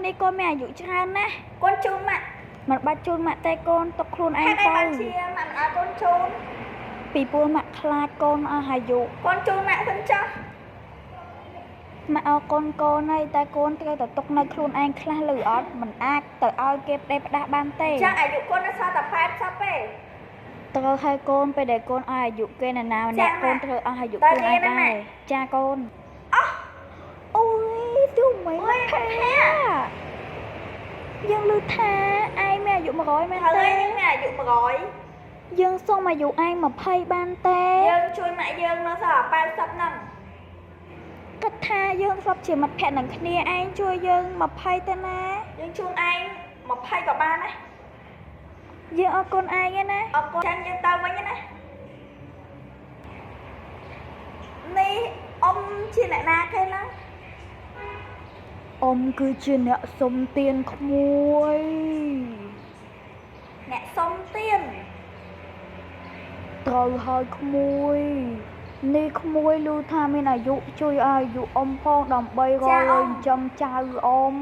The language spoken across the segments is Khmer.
នេះកូនមានអាយុច្រើនណាស់ កូនជូនម៉ាក់ មិនបាច់ជូនម៉ាក់ទេកូនទុកខ្លួនឯ ហេ ងទៅ តុអីបានជាម៉ាក់មិនឲ្យកូនជូន ពីព្រោះម៉ាក់ខ្លាចកូនអស់អាយុ កូនជូនម៉ាក់សិនចុះ ម៉ាក់អរគុណកូនហើយតែកូនត្រូវតែទុកនៅខ្លួនឯងខ្លះឬអត់មិនអាចទៅឲ្យគេផ្ដេសផ្ដាស់បានទេ ចាអាយុកូននៅសល់តែ80ទេ ត្រូវឲ្យកូនពេលដែលកូនអស់អាយុគេនរណាម្ ចា នាក់កូ ម៉ាក់ នត្រូវអស់អាយុ តើ ខ្លួនឯង រៀនណា ដែរចាកូន អស់ អូយទូមិន អូយ ភ័ ភ័ យើងឮថាឯងមានអាយុ100មែន ហើយ ទេ យើងមានអាយុ100 យើងសុំអាយុឯង20បានទេ យើងជួយម៉ាក់យើងនៅសល់តែ80ហ្នឹង គិតថាយើងធ្លាប់ជាមិត្តភក្តិនឹងគ្នាឯងជួយយើង20ទៅណា យើងជូនឯង20ក៏បានដែរ យើងអរគុណឯងឯណា អរគុណចាំយើងទៅវិញណានេះអ៊ំជាអ្នកណាគេហ្នឹង អ៊ំគឺជាអ្នកសុំទានក្មួយ អ្នកសុំទាន ត្រូវហើយក្មួយនេះក្មួយឮថាមានអាយុជួយឲ្យអាយុអ៊ំផងដើម្បីរកលុយចិញ្ចឹមចៅអ៊ំ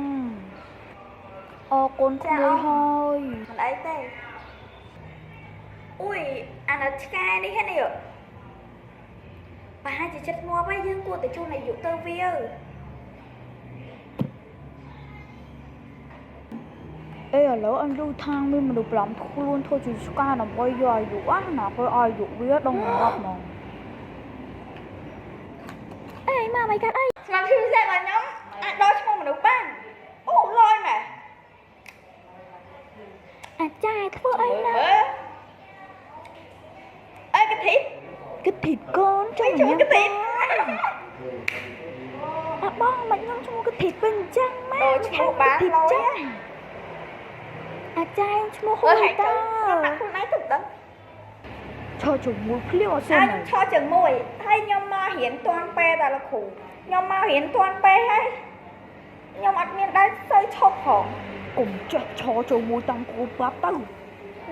អរគុណក្មួយហើយ មិនអីទេអ៊ុយអាណិតឆ្កែនេះហ្នឹងនេះប្រហែលជាចិត្តងាប់ហើយយើងគួរតែជូនអាយុទៅវា អេឥឡូវអញឮថាមានមនុស្សបន្លំខ្លួនធ្វើជាឆ្កែដើម្បីយកអាយុអស់ណាគេឲ្យអាយុវាដល់ងាប់ហ្មងអេមកមិនកាត់អី ស្មារតីពិសេសរបស់ខ្ញុំអាចដោះឈ្មោះមនុស្សបានអូលយម៉ែ អាចារ្យធ្វើអីណា មើលអេកធី គិតធីតកូន ជួយ ជួយ ជួយកធី អាបងមិនខ្ញុំឈ្មោះគិតធីតវិញអញ្ចឹងម៉ែ ដូរឈ្មោះបានលយ អាចារ្យឈ្មោះហួ អើហែង យតា ទៅបាក់ខ្លួនឯងទៅដឹង ឈរជាមួយភ្លាមអត់សួរ ហើយខ្ញុំឈរជើងមួយហើយខ្ញុំមករៀនតាន់ពេលដល់លោកគ្រូខ្ញុំមករៀនតាន់ពេលហើយខ្ញុំអត់មានដែរសូវឈប់ផង កុំចេះឈរជាមួយតាមគ្រូប្រាប់ទៅ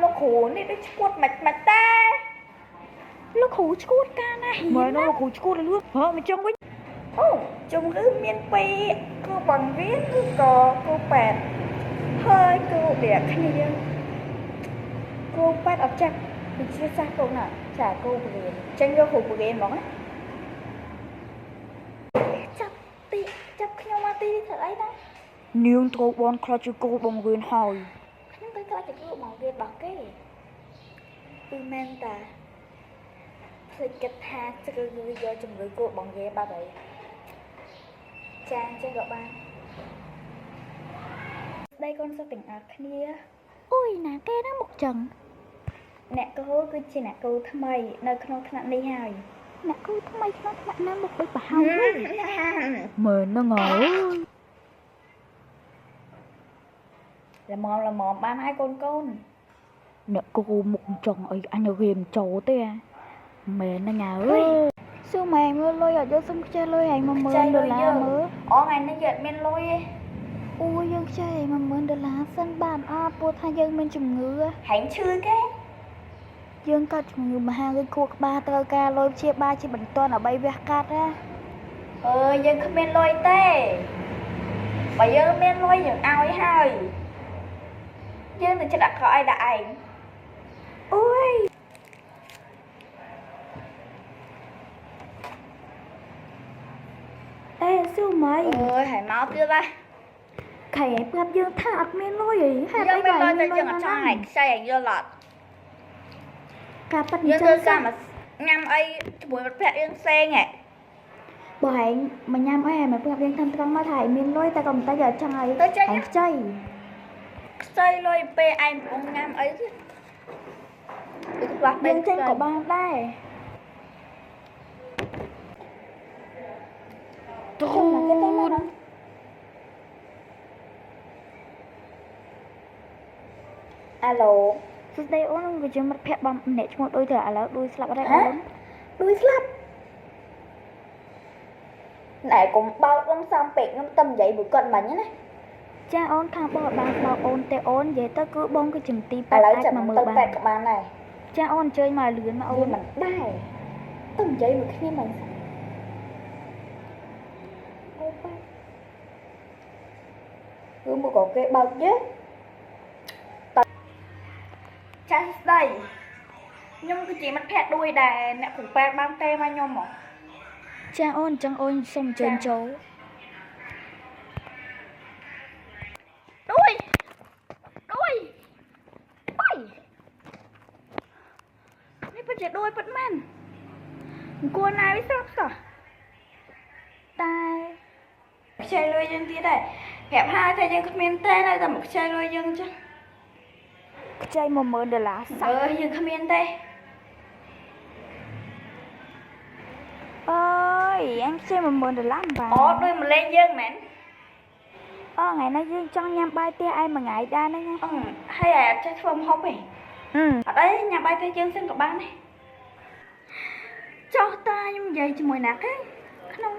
លោកគ្រូនេះដូចឈួតមិនមិនតែ លោកគ្រូឈួតកាលណាមែនលោកគ្រូឈួតលឿនហ៎មិនចឹងវិញ អូជំងឺមានពីរគ្រូបង្រៀនឬក៏គ្រូពេទ្យហើយគ្រូដែលគ្នាគ្រូពេទ្យអត់ចាក់វិទ្យាសាស្ត្រកូនណាចាគ្រូបង្រៀនចឹងយកគ្រូបង្រៀនហ្មងណា ចាប់ទីចាប់ខ្ញុំមកទីនេះធ្វើអីណានាងត្រូវបនខ្លាចជាគ្រូបង្រៀនហើយ ខ្ញុំក៏ខ្លាចតែគ្រូបង្រៀនរបស់គេគឺមែនតាភ្លេចគិតថាជ្រើសរើសយកជំងឺគ្រូបង្រៀនបាត់ហើយចាអញ្ចឹងក៏បានស្ដីកូនសិស្សទាំងអស់គ្នា អូយណាគេណាមុខចឹង អ្នកគ្រូគឺជាអ្នកគ្រូថ្មីនៅក្នុងថ្នាក់នេះហើយ អ្នកគ្រូថ្មីក្នុងថ្នាក់ណាមុខដូចប្រហោងវិញមែនហ្នឹងហើយ ល្មមល្មមបានហើយកូនកូន អ្នកគ្រូមុខចង់អីអញរៀនចូលទេមែនហ្នឹងហើយសួរម៉ែមើលលុយអត់យកសុំខ្ចីលុយឯង10000ដុល្លារមើល អូថ្ងៃនេះយើងអត់មានលុយទេ អូយើងខ្ចីឯង10000ដុល្លារសិនបានអត់ព្រោះថាយើងមានជំងឺ ហែងឈឺគេ យើងកើតជំងឺមហារីកខួរក្បាលត្រូវការលុយព្យាបាលជាបន្ទាន់ដើម្បីវះកាត់ណា អើយយើងគ្មានលុយទេបើយើងមានលុយយើងឲ្យហើយយើងនឹងចិត្តអាក្រក់ឲ្យដល់ឯង អូយអេស៊ូម៉ៃ អើយហើយមកទៀតបាទ ខែប្រាប់យើងថាអត់មានលុយអីហេតុ យើង អី មានលុយតែ ក៏ យើងអត់ចង់ឲ្យខ្ចីឲ្យយល់អត់ ការប៉ັດ យើងធ្វើការមកញ៉ាំអីជាមួយមិត្តភក្តិយើងផ្សេងហ៎ បើឯងមកញ៉ាំអីមកប្រាប់យើងតាមត្រង់មកថាឯងមានលុយតែក៏មិនតែយកចង់ឲ្យ ទៅចេញ ឯងខ្ចី ខ្ចីលុយពេលឯងកំពុងញ៉ាំអីទៀតគឺផ្លាស់ យើងចេញក៏បានដែរ ទូនអាឡូ សួស្តីអូនក៏ជាមិត្តភក្តិបងម្នាក់ឈ្មោះដូចទៅឥឡូវដូចស្លាប់អត់ហើយ ហ៎ អូន ដូចស្លាប់ណែកុំបោកខ្ញុំសំពេកខ្ញុំតែនិយាយមួយគាត់មិញណា ចាអូនខាងបងអត់បានបោកអូនទេអូននិយាយទៅគឺបងគឺជាមន្ទីរ ឥឡូវ ពេទ្យអាច ចាំ មកមើលបា ទៅពេទ្យក៏បានដែរ នចាអូនអញ្ជើញមកឲ្យលឿនមកអូន វាមិនដែរទៅនិយាយមួយគ្នាមិញសិនអូប៉ា ឬមួយក៏គេបើកយើងចាស់ស្ដីខ្ញុំគឺជាមិត្តភក្តិដួយដែលអ្នកគ្រូពេទ្យបានទេមកខ្ញុំហ៎ ចាអូនអញ្ចឹងអូនសូមអញ្ជើញចូល ដួយដួយបាយនេះពិតជាដួយពិតមែនអង្គួរណាវាស្រាប់សោះ តែ ខ្ចីលុយយើងទៀតដែរប្រាប់ហើយថាយើងគ្មានទេនៅតែមកខ្ចីលុយយើងចឹង ខ្ចី10000ដុល្លារសោះ អើយយើងគ្មានទេ អើយអញខ្ចី10000ដុល្លារមិនបាន អូដូចមកលេងយើងមែន អូថ្ងៃនេះយើងចង់ញ៉ាំបាយផ្ទះឯងមួយថ្ងៃដែរហ្នឹងណា អឺហើយឯងអត់ចេះធ្វើម្ហូបទេ អឺ អត់អីញ៉ាំបាយផ្ទះយើងសិនក៏បានដែរចុះតាខ្ញុំនិយាយជាមួយណាគេក្នុង